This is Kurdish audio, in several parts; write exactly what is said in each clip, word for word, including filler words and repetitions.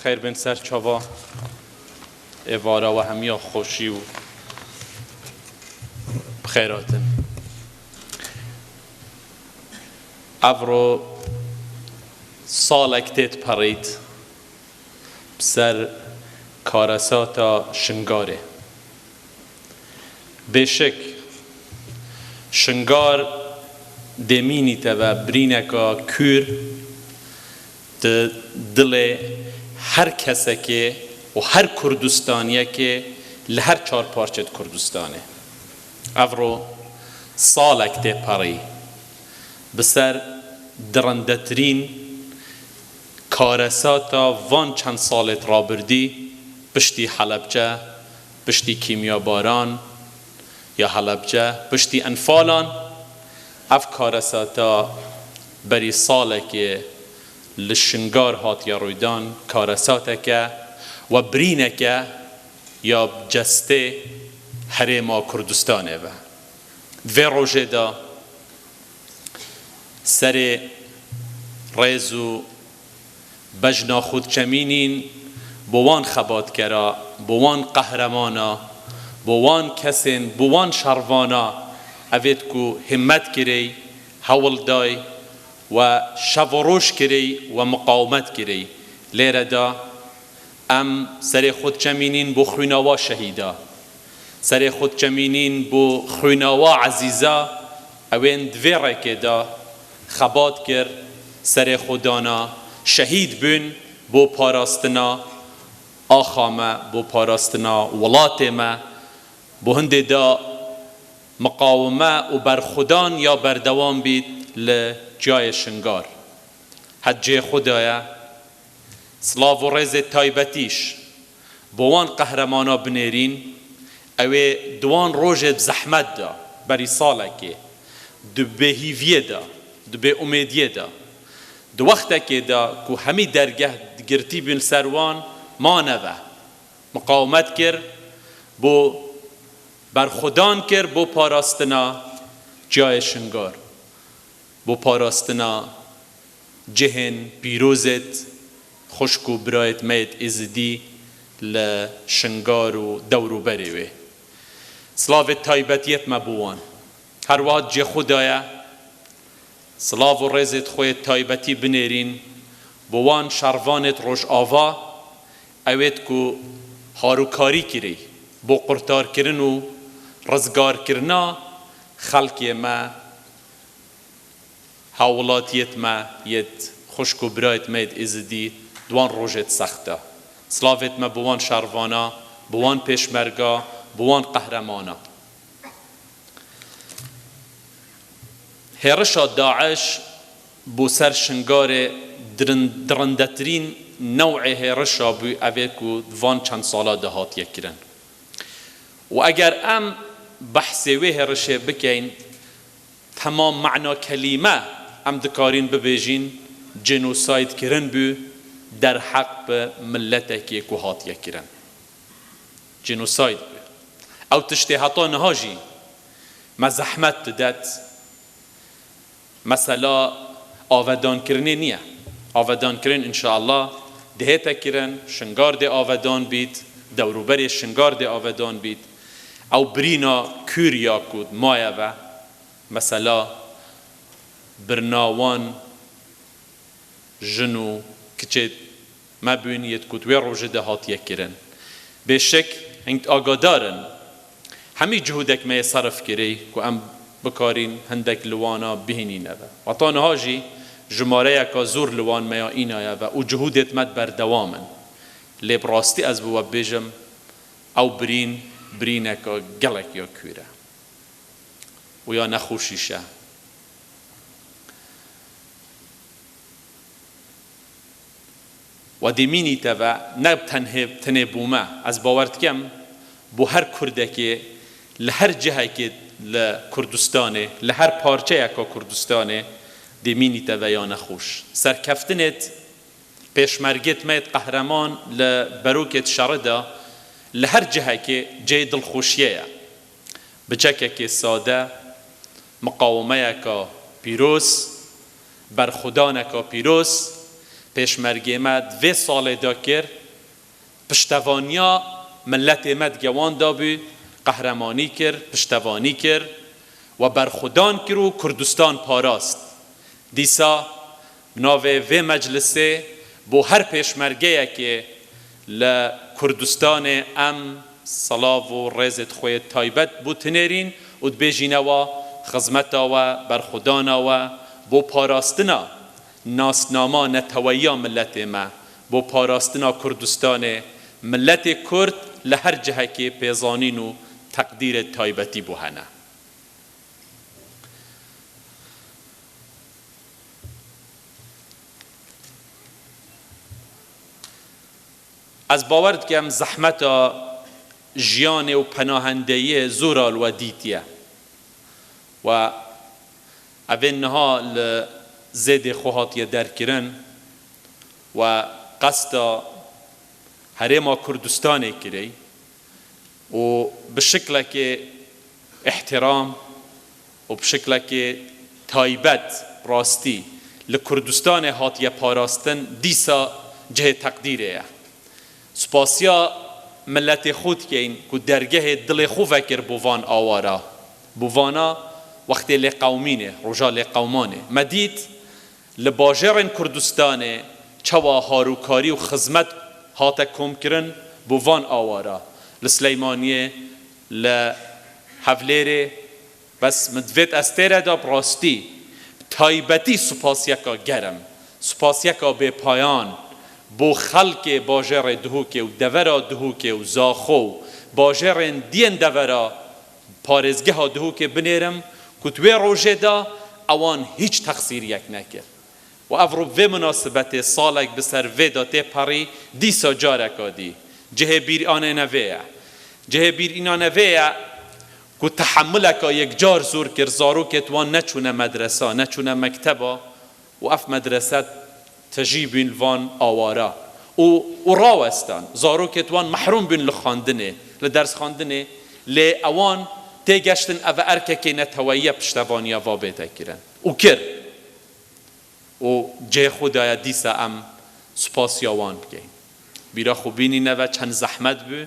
Xêr bên ser çava êvara we hemiya xweşî û bi xêr hatin. Evro salek tê diperît bi ser karesata Şingarê. Bêşik, Şingar dê mînîte ve birîneka kûr di dilê her kesekê û her Kurdistaniyekê li her çar parçet Kurdistanê. Evro salek tê perî bi ser dirindetirîn karesata van çend salêt rabirdî, piştî Helebce, piştî kîmyabaran ya Helebce, piştî enfalan, ev karesata berî salekê li Şingar hatiye rûydan, karesateke we birîneke ya cestê herêma Kurdistanê ve. Vê rojê de serê rêz û bejna xwe diçemînîn bo wan xebatkera, bo wan qehremana, bo wan kesên, bo wan şervana, evêt ku himmet kirey, hewl day, we şev û roj kirey, we miqawimet kirey. Lêre de em serê xwe diçemînîn bo xwîna wa şehîda. Serê xwe diçemînîn bo xwîna wa ezîza, ewên di vê rêkê de xebat kir, serê xwe dana, şehîd bûn bo parastina axa me, bo parastina welatê me, bo hindê de miqawime û berxwedan ya berdewam bît li çiyayê Şingar. Hecê xwe daye. Silav û rêzê taybetîş bo wan qehremana binêrîn, ew ê di wan rojê bi zehmet de, berî salekê, di bêhîviyê de, di bêumêdiyê de, di wextekê de ku hemî dergeh digirtî bûn ser wan, ma neve. Miqawimet kir, bo berxwedan kir, bo parastina çiyayê Şingar, bo parastina cihên pîrozêt xwişk û birayêt me yêt Êzidî li Şingar û dewr û berê wê. Silavê taybetiyêt me bo wan. Her wiha cê xwe daye, silav û rêzêt xwe yê taybetî binêrîn bo wan şervanêt Rojava, ewêt ku harûkarî kirî bo qurtarkirin û rizgarkirina xelkê me, hawlatiyêt me yêt xwişk û birayêt me yêt Êzidî di wan rojêt sext de. Silavêt me bi wan şervana, bi wan pêşmerga, bi wan qehremana. Hêrişa DAIŞ bo ser Şingarê dirin-, dirindetirîn new'ê hêrişa bû, evê ku di van çend sala de hatiye kirin. Û eger em behsê wê hêrişê bikeyn, temam mena kelîme em dikarîn bibêjîn, cênosayd kirin bû derheq bi miletekê ku hatiye kirin. Cênosayd bû. Ew tiştê heta niha jî me zehmet didet. Mesela avedankirinê niye. Avedankirin înşeallah dihête kirin, Şingar dê avedan bît, dewrûberê Şingar dê avedan bît. Ew birîna kûr ya ku maye ve, mesela birina wan jin û kiçê me bûn yêt ku di wê rojê de hatiye kirin. Bêşek hing agadar in. Hemî cihûdek me yê serif kirî ku em bikarîn hindek li wana bihînîne ve. Heta niha jî jimareyeka zor li wan me ya înaye ve û cihûdêt me berdewam in. Lê bi rastî ez bi we bêjim, ew birîn, birîneka gelek ya kûr e û ya nexweşîş e. We dê mînîte ve, ne tenhê, tenê bo me. Ez bawer dikim, bo her Kurdekê, li her cihekê li Kurdistanê, li her parçeyeka Kurdistanê dê mînîte ve ya nexweş. Serkeftinêt pêşmergêt me yêt qehreman li berokêt şerî de, li her cihekê cihê dilxweşiyê ye. Bi çekekê sade, miqawimeyeka pîroz, berxwedaneka pîroz, pêşmergê me di vê salê de kir, piştevaniya miletê me dige wan dabû, qehremanî kir, piştevanî kir, we berxwedan kir û Kurdistan parast. Dîsa bi navê vê meclisê bo her pêşmergeyekê li Kurdistanê em silav û rêzê xwe yê taybet bo tinêrîn û dibêjîne we xizmeta we, berxwedana we bo parastina nasnama neteweyiya miletê me, bo parastina Kurdistanê, miletê Kurd li her cihekê pêzanîn û teqdîrê taybetî bo hene. Ez bawer dikim zehmeta jiyanê û penahendeyê zora li we dîtiye. We evên niha li zêdê xwe hatiye derkirin we qesta Herêma Kurdistanê kirê û bi şiklekê îhtiram û bi şiklekê taybet rastî li Kurdistanê hatiye parastin, dîsa cihê teqdîrê ye. Spasiya miletê xwe dikeyn ku dergehê dilê xwe vekir bo van awara, bo vana wextê lêqewmînê, roja lêqewmanê. Me dît, li bajêrên Kurdistanê çawa harûkarî û xizmet hate komkirin bo van awara. Li Sileymaniyê, li Hevlêrê, bes min divêt ez têre de bi rastî, bi taybetî spasiyeka germ, spasiyeka bêpayan bo xelkê bajêrê Duhokê û devera Duhokê û Zaxo û bajêrên diyên devera parêzgeha Duhokê binêrim ku di wê rojê de ewan hîç texsîriyek nekir. Û ev ro bi vê munasibetê salek bi ser vê de tê perî, dîsa careka dî cihê bîranê ne vê ye. Cihê bîrînane vê ye ku tehemuleka yekcar zor kir, zarokêt wan neçûne medresa, neçûne mekteba û ev medrese tijî bûn li van awara û, û rawestan. Zarokêt wan mehrûm bûn li xwendinê, li dersxwendinê, lê ewan têgeştin ev erkekê neteweyî ye piştevaniya va bête kirin. Û kir. Û cihê xwe daye dîsa em spasiya wan bikeyn. Bîra xwe bînîne ve çend zehmet bû,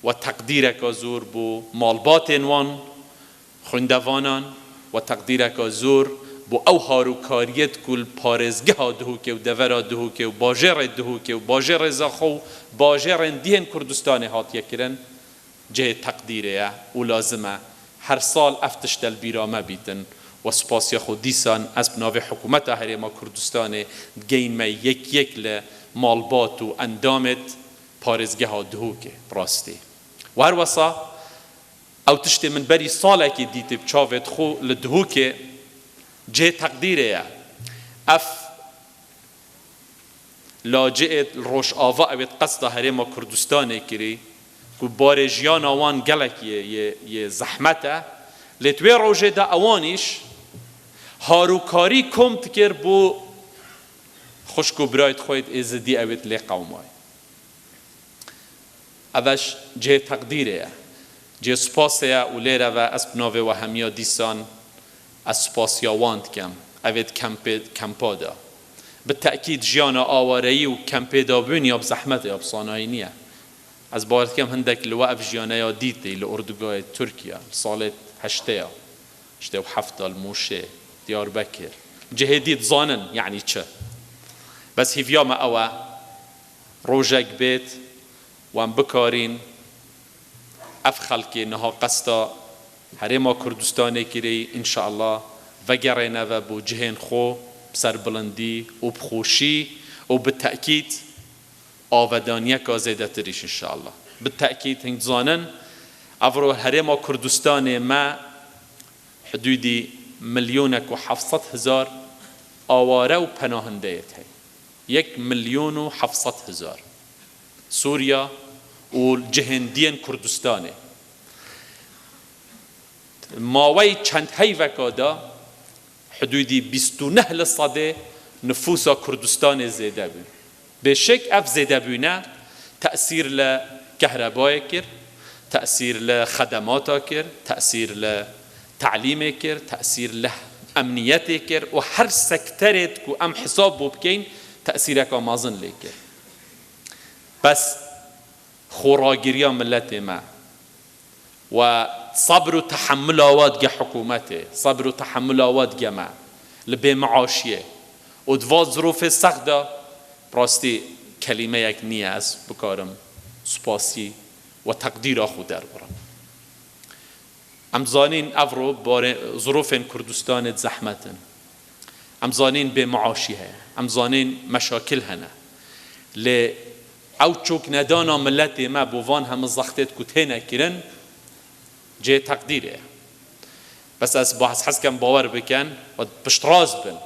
we teqdîreka zor bo malbatên wan xwîndevanan, we teqdîreka zor bo ew harûkariyêt ku li parêzgeha Duhokê û devera Duhokê û bajêrê Duhokê û bajêrê Zaxo û bajêrên dîhên Kurdistanê hatiye kirin. Cihê teqdîrê ye û lazim e her sal ev tişte li bîra me bîtin. We spasiya xwe dîsan ez bi navê Hikûmeta Herêma Kurdistanê digeyînme yek yek li malbat û endamêt parêzgeha Duhokê bi rastî. Û her wesa ew tiştê min berî salekê dîtî bi çavêt xwe li Duhokê cihê teqdîrê ye. Ev Laciyêt li Rojava ewêt qesta Herêma Kurdistanê kirî, ku barê jiyana wan gelek yê, yê, yê zehmet e, lê di wê rojê de ewan îş harûkarî kom dikir bo xwişk û birayêt xwe yêt Êzidî ewêt lê qewmayî. Ev e cihê teqdîrê ye, cihê spasê ye û lêre ve ez bi navê we hemiya dîsan ez spasiya wan dikim. Evê di kempê, kempa de. Bi tekîd jiyana awareyî û kempê de bûn ya bi zehmet e, ya bi sanayî niye. Ez bawer dikim hindek li we ev jiyane ya dîtî li ordugahê Tirkiye, li salê heştê ya, heştê û heft de li Mûşê, Diyarbekir. Cihê dî dizanin, yanî çi. Bes hîviya me ew e, rojek bêt, wan bikarîn, ev xelkê niha qesta Herêma Kurdistanê kirî, înşeallah, vegerêne ve bo cihên xwe bi serbilindî û bi xweşî û bi tekîd avedaniyeka zêdetir îş, înşeallah. Bi tekîd hing dizanin, evro Herêma Kurdistanê me hidûdî milyonek û heft sed hezar aware û penahindeyêt heye. Yek milyon û heft sed hezar. Sûriya û cihên diyên Kurdistanê. Mawey çend heyveka de hidûdî bîst û neh li sedê nifûsa Kurdistanê zêde bû. Bêşek ev zêdebûne tesîr li kehrebayê kir, tesîr li xedemata kir, tesîr li telîmê kir, tesîr li emniyetê kir û her sekterê ku em hesab bo bikeyn, tesîreka mezin lê kir. Bes xoragiriya miletê me we sebr û tehemula we dige hikûmetê, sebr û tehemula we dige me li bêmiaşiyê û di va zirofê sext de, bi rastî kelîmeyek niye ez bikarim spasî we teqdîra xwe derbirim. Em zanîn evro barê-, zirofên Kurdistanê di zehmet in. Em zanîn bêmiaşî heye. Em zanîn meşakil hene. Lê ew çoknedana miletê me bo van hemû zextêt ku têne kirin, cihê teqdîrê ye. Bes ez bahez hez kem bawer bikin û piştrast bin.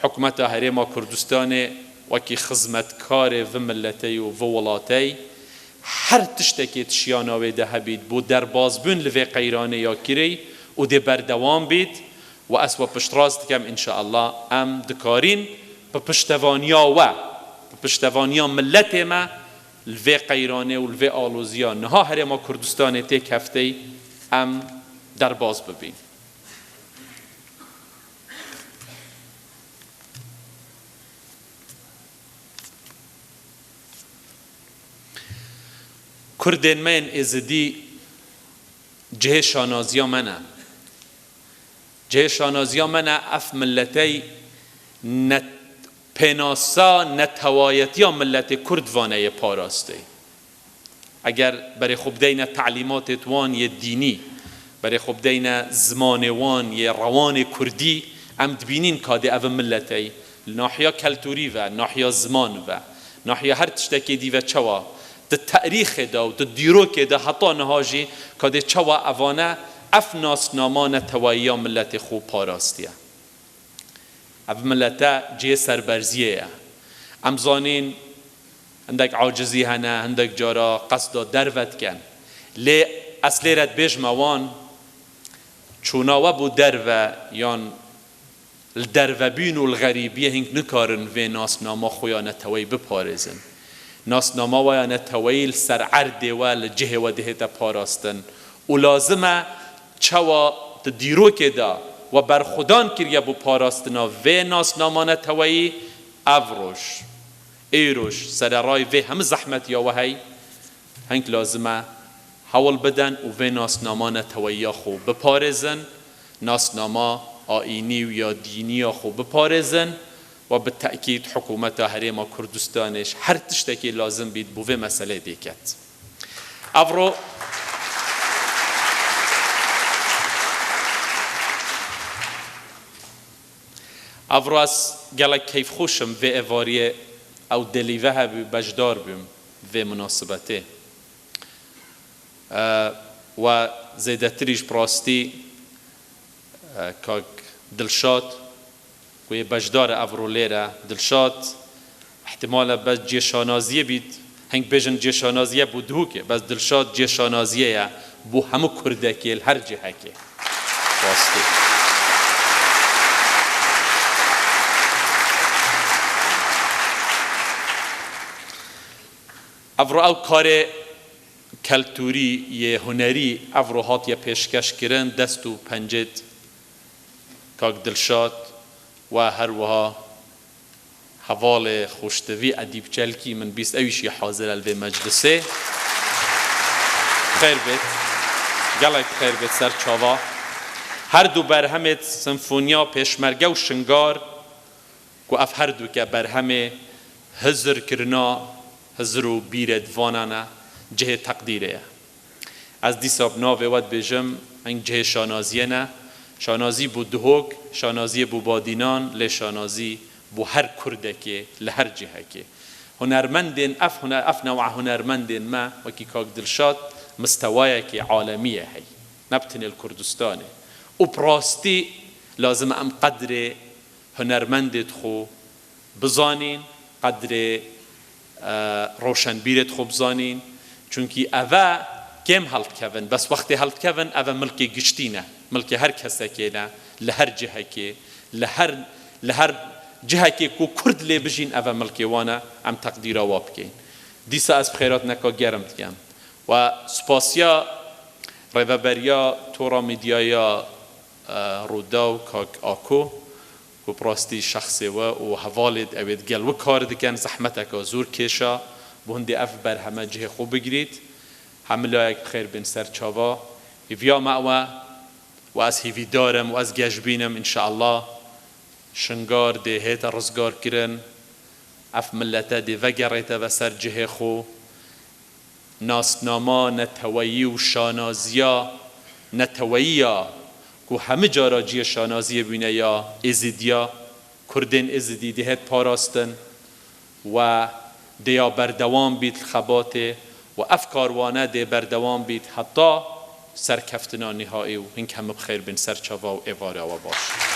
Hikûmeta Herêma Kurdistanê wekî xizmetkarê vi miletey û vi welatey her tiştekê di şiyana wê de hebît bo derbazbûn li vê qeyranê ya kirêy û dê berdewam bît û ez we piştrast dikem, înşeallah em dikarîn bi piştevaniya we, bi piştevaniya miletê me li vê qeyranê û li vê aloziya niha Herêma Kurdistanê tê keftey em derbaz bibîn. Kurdên me yên Êzidî cihê şanaziya me ne. Cihê şanaziya me ne, ev miletey net-, pênasa netewayetiya miletê Kurd vane yê parastê. Eger berê xwe bideyne telîmatê wan yê dînî, berê xwe bideyne zimanê wan yê rewanê kurdî, em dibînîn ka dê ev miletey li nahiya keltûrî ve, nahiya ziman ve, nahiya her tiştekê dî ve çawa di terîxê de û di dîrokê de heta niha jî ka dê çawa evane ev nasnama netewayiya miletê xwe parastiye. Ev milete cihê serberziyê ye. Em zanîn hindek acizî hene, hindek cara qesda derve dikin. Lê ez lêre dibêjime wan, çûna we bo derve yan li dervebîn û li xerîbiyê hîn nikarin vê nasnama xwe ya neteweyî biparêzin. Nasnama we ya neteweyî li ser erdê we, li cihê we dihête parastin û lazim e çawa di dîrokê de we berxwedan kiriye bo parastina vê nasnama neteweyî, ev roj, êroj sererayî vê hemû zehmetiya we hey, heng lazim e hewl bidin û vê nasnama neteweyiya xwe biparêzin, nasnama ayînî û ya dîniya xwe biparêzin û bi tekîd hikûmeta Herêma Kurdistanê ji her tiştekê lazim bît bo vê meseleyê dê ket. Evro, evro ez gelek keyfxweş im vê êvariyê ew delîve hebû beşdar bûm vê minasibetê. E, we zêdetirî ji bi rastî, e, kak Dilşad, ku yê beşdar e evro lêre, Dilşad, ihtimal e bes cê şanaziyê bît, heng bêjin cê şanaziyê bo Duhokê, bes Dilşad cê şanaziyê ye bo hemû Kurdekê li her cihekê. Rastî. Evro ew karê keltûrî yê hunerî evro hatiye pêşkeş kirin, dest û pencêt kak Dilşad we her wiha hevalê xweştivî Edîb Çelkî min bîst ew jî hazir e li vê meclisê. Xêr bêt, gelek xêr bêt ser çava. Her du berhemêt Sinfoniya Pêşmerge û Şingar ku ev her duke berhemê hizir kirina hizir û bîrê divanane cihê teqdîrê ye. Ez dîsa bi navê we dibêjim, heng cihê şanaziyê ne. Şanazî bû Duhok, şanaziyê bû Badînan, lê şanazî bû her Kurdekê, li her cihekê. Hunermendên, ev hune-, ev newa hunermendên me, wekî kak Dilşad, mistewayekê alemî ye hey. Ne bi tenê li Kurdistanê. Û bi rastî lazim e em qedrê hunermendê xwe bizanîn, qedrê, e, roşenbîrê xwe bizanîn. Çunkî eve kêm heldikevin, bes wextê heldikevin, eve milkê giştî ne. Milkê her kesekê ne, li her cihekê, li her, li her cihekê ku Kurd lê bijîn, eve milkê wan e, em teqdîra wa bikeyn. Dîsa ez bi xêratineka germ dikem. We spasiya Rêveberiya Tora Medyaya, e, Rûdaw, kak Ako, Ku bi rastî şexsê we û hevalêd ewêd gel wek kar dikin, zehmeteka zor kêşa, bo hindê ev berheme cihê xwe bigirît. Hemû layek bi xêr bên ser çava. Hêviya me ew e û ez hêvîdar im û ez geşbîn im, înşeallah Şingar dê hête rizgarkirin, ev milete dê vegerête ve ser cihê xwe. Nasnama neteweyî û şanaziya neteweyî ya ku hemî cara cihê şanaziyê bûne ya Êzîdiya, Kurdên Êzîdî dê hêt parastin we dê ya berdewam bît li xebatê we ev karwane dê berdewam bît heta serkeftina nîhaî û hingî hemû bi xêr bên ser çava û êvara we baş.